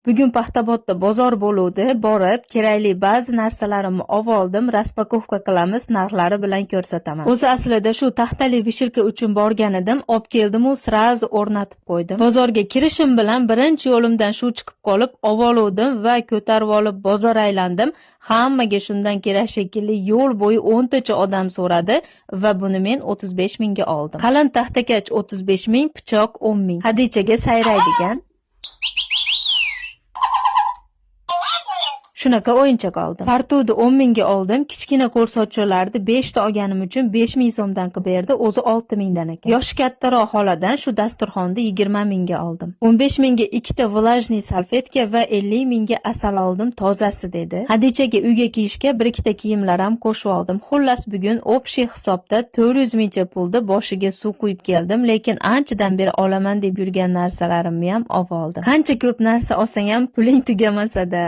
Bugun Paxtabodda bozor bo'luvdi. Borib, kerakli ba'zi narsalarimni oldim. Распаковка qilamiz, narxlari bilan ko'rsataman. O'zi aslida shu taxtali вешалка uchun borgan edim. Olib keldim u сразу o'rnatib qo'ydim. Bozorga kirishim bilan birinchi yo'limdan shu chiqib qolib, oluvdim va ko'tarib olib bozor aylandim. Hammaga shundan kerak shekilli, yo'l bo'yi 10 tacha odam so'radi va buni men 35 mingga oldim. Qalin taxtakach 35 ming, pichoq 10 ming. Hadichaga sayraydigan shunaqa o'yinchoq oldim. Fartudi 10 mingga oldim. Kichkina ko'rsatchilarni 5 ta olganim uchun 5 ming so'mdan qilib berdi, o'zi 6 mingdan ekan. Yoshi kattaroq xoladan shu dasturxonni 20 mingga oldim. 15 mingga ikkita влажный salfetka va 50 mingga asal oldim, tozasi dedi. Hadichaga uyga kiyishga bir ikkita kiyimlar ham qo'shib oldim. Xullas, bugun общий hisobda 400 mingcha pulni boshiga suv quyib keldim, lekin anchadan beri olaman deb yurgan narsalarimni ham olib oldim. Qancha ko'p narsa olsang ham puling tugamasa-da.